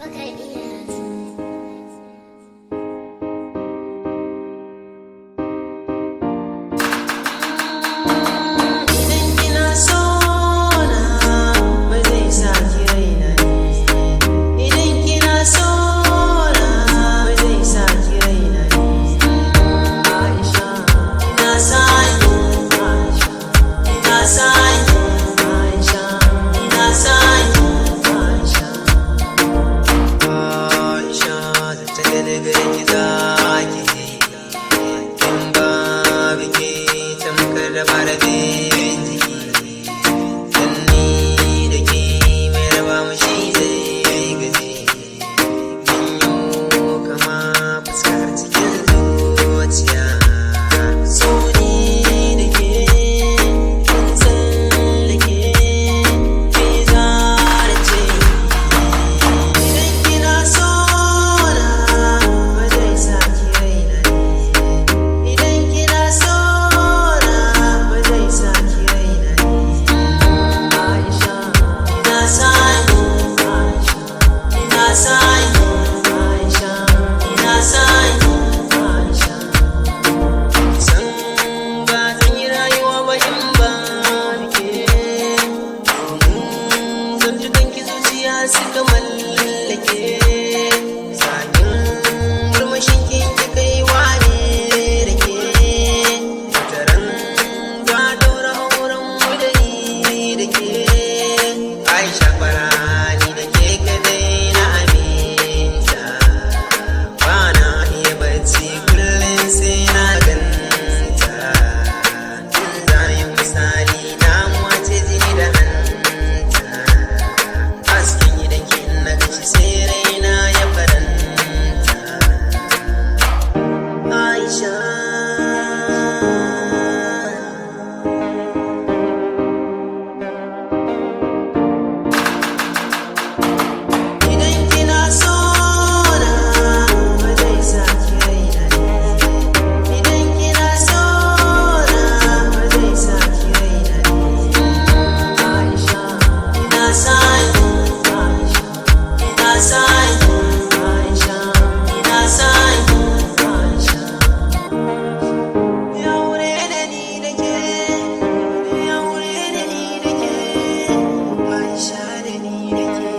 Bakar iya. Idan kina so na, ba zai sa ki raina ni. Idan kina so na, ba zai sa ki raina ni. Aisha, ina son ki. Aisha, ina son ki. Aisha, ina son ki. Aisha, Aisha, ta gane gare ki za ki je. In babu ke, tamkar da bara jiki. Dan ni da ke, mai raba mu shi zai gaji. Mun yo kama fuskar cikin zuciya. So ni da ke, kin tsallake, ke zara ce. Idan kina so na, ba zai sa ki raina ni. Idan kina so na, ba zai sa ki raina ni. Aisha, ina son ki. Aisha, ina son ki. Aisha, ina son ki. Aisha, san ba zan yi rayuwa ba in ba ke. Domin zantukan ki zuciya suka mallake. Sakin murmushin ki kai wa ne da ke. Wataran za daura auren mu da ni da ke. Aisha farani da ke kadai na aminta. Ba na iya bacci, kullum sai na ganta. In za yi misali, damuwa ce jini da hanta. Hasken gidan ki na gashi, sai raina ya faranta. Aisha. Idan kina so na, ba zai sa ki raina ni. Idan kina so na, ba zai sa ki raina ni. Aisha, ina son ki. Aisha, ina son ki. Aisha, ina son ki. Aisha. Ya aure da ni da ke, ya aure da ni da ke, Aisha, da ni da ke.